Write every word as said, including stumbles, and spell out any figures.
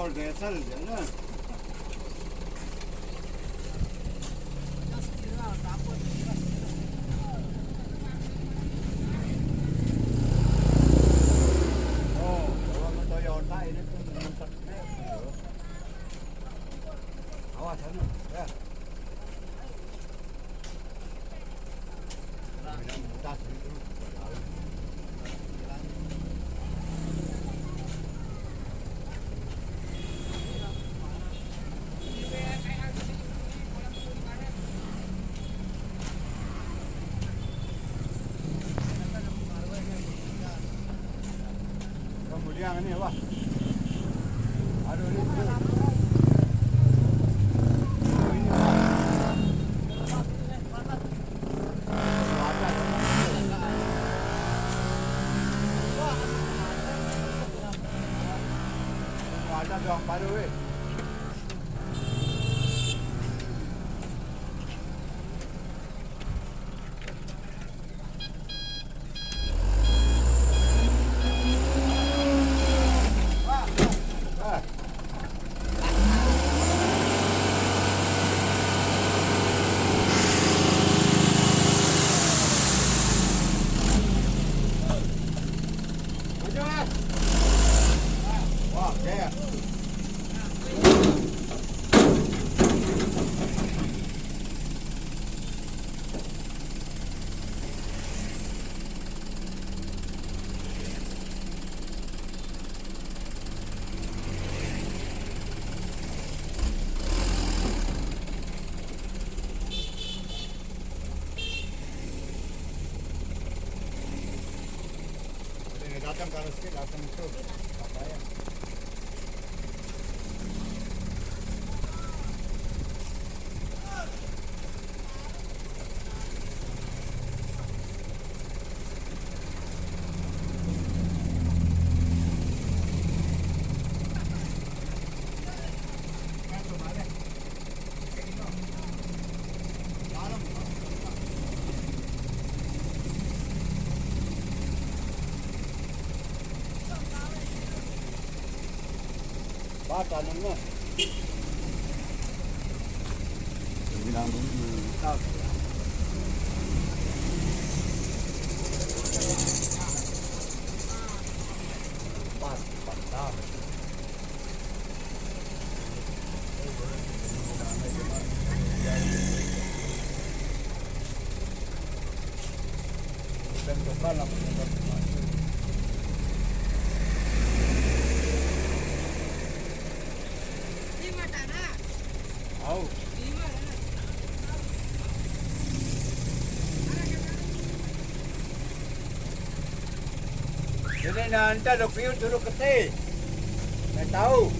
Biasa aja lah. Oh, kalau mau Toyota ini tuh mantap. Awas sana, ya. Kemudian ini apa? Aduh, ini. Ini apa? Ada dong, baru, weh. Udah datang kalau sih datang itu. Apa ya? Ba, tanam na. Bilang dulu. Pas, pas, pas. Bentukan lah, bentukan. Au. Ini nanti ada piu dulu kete. Nggak tahu.